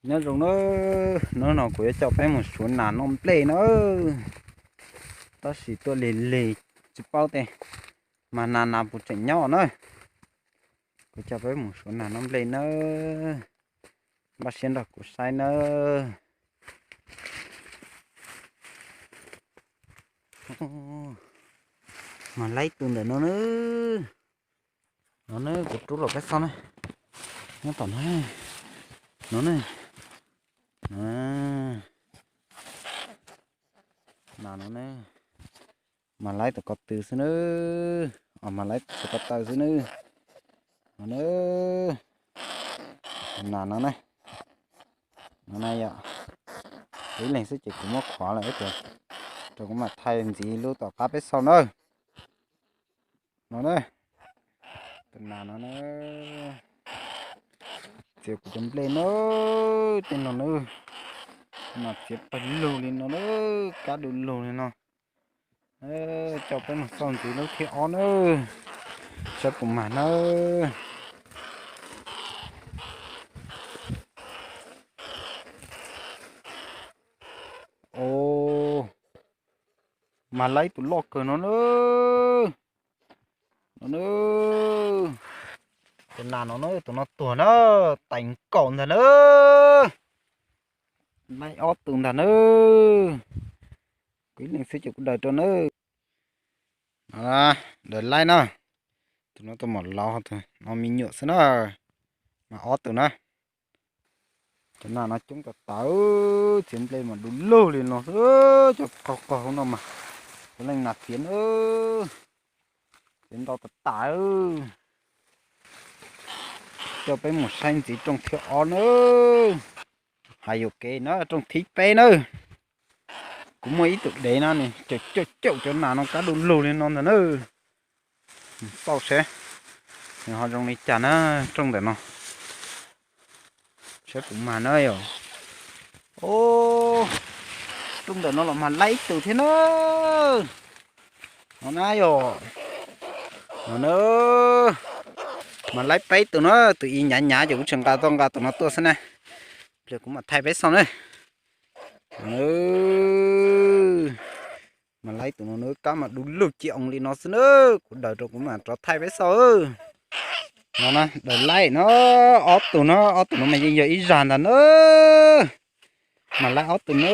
Nyob zoo nawb, hnub no kuv yuav coj peb mus suav nas noj nplej na. Tab sis tuaj lig lig tsis paub tej, mas nas nas puas tseem nyob na. Kuv coj peb mus suav nas noj nplej nawb. Npaj siab nrog kuv saib nawb. Mas laib tus ntawm no na. No ne, kuv rub los peb xauj ne. Nyob tom no. No ne. Nas no ne. Mas laib tom ko tw xwb nawb. Mas laib tom ko taw xwb nawb. No ne. Nas no ne. No na yom. Ib leeg xwb ces kuv muab khuav lawm ib pliag rau kuv mam thaij ntxiv lub tom qab peb xauj nawb. No na. Tus nas no na. Txiav kuv cov nplej na. Tej no na. Nas txiav pawg lug li no na. Kab du lug li no. Coj peb mus xauj ntxiv lub thib ob na. Saib puas mag na. O, mas laib tus loj kawg no na. No na. Tus nas no na, tus no tuag na. Tais nkaum ntag na. Laib ob tug ntag na. Kuv ib leeg xwb ces kuv daws rau na. Daws laib na. Tus no tus mam laus, tus no me nyuam xwb na. Mas ob tug na. Cov nas no coob tas tas, txiav nplej mas du lug li no xwb. Cov qaug qaug hauv no mas puav leej nas txiav na. Txiav ntau tas tas. Coj peb mus saib ntxiv rooj thib ob na. Hais yuam kev na, rooj thib peb na. Kuv muaj ib tug dev no nws caum caum caum cov nas no kab du lug li no ntag na. Xauj seb nws ho zoo li cas na. Rooj ntawm no, saib puas mag na yom. O, rooj ntawm no los mag laib ib tug thiab na. No na yom. No na, mag laib peb tus na, tus ib nyav nyav ces kuv tsis nqa tuaj, nqa tus no tuaj xwb na. Pliag kuv mam thaij peb xauj na. Mag laib tus no na, kab mas du lug ci oo li no xwb na. Kuv daws rau kuv mam rov thaij peb xauj. No na, daws laib no, ob tug no, ob tug no mas yeej yog ib zag ntag na. Mag laib ob tug na,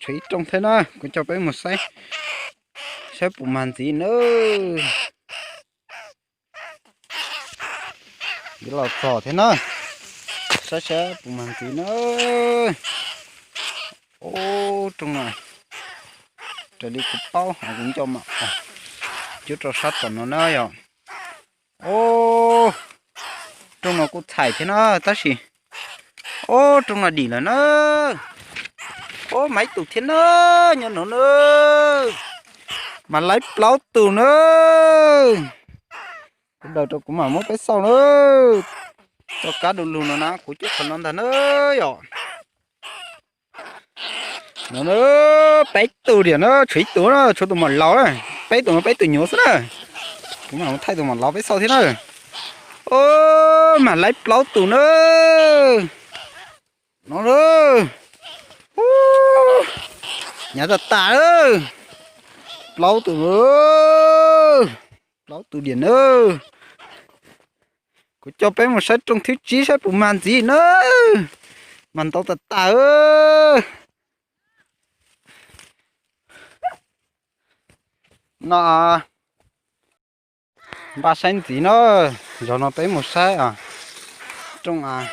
tshuav ib rooj thiab na, kuv coj peb mus saib, saib puas mag ntxiv na. Yuav los txog thiab na, saib saib puas mag ntxiv na. Ub, rooj no, raws li kuv paub kuv nco mas, cuab rau sab tom no na yom. Ub, rooj no kuj txhais thiab na, tab sis, ub, rooj no dim lawm na. Ub, mag ib tug thiab na, nyob no na. Mag laib plaub tug na. Kuv daws rau kuv mam muab peb xauj na. Txoj kab du lug no na, kuv coj qhov no ntag na yom. No na, peb tug diam na, tshuav ib tug na, tshuav tus mam laus na. Peb tug no peb tug nyuam xwb na. Kuv mam thaij tus mam laus peb xauj thiab na. Ub, mag laib plaub tug na. No na. Ub, hnyav tas tas na. Plaub tug, plaub tug diam na. Kuv coj peb mus saib rooj thib tsib saib puas mag ntxiv na. Mag ntau tas tas. No, npaj saib ntxiv na. Zaum no peb mus saib rooj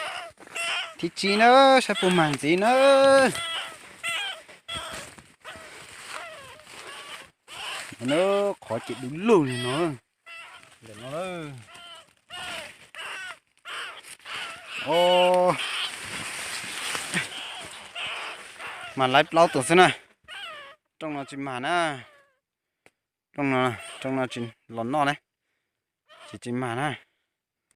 thib tsib na, saib puas mag ntxiv na. Qhov ces du lug li no. Ntawm no, o, mag laib plaub tug xwb na. Rooj no tsis mag na. Rooj no, rooj no tsis los noj na. Ces tsis mag na.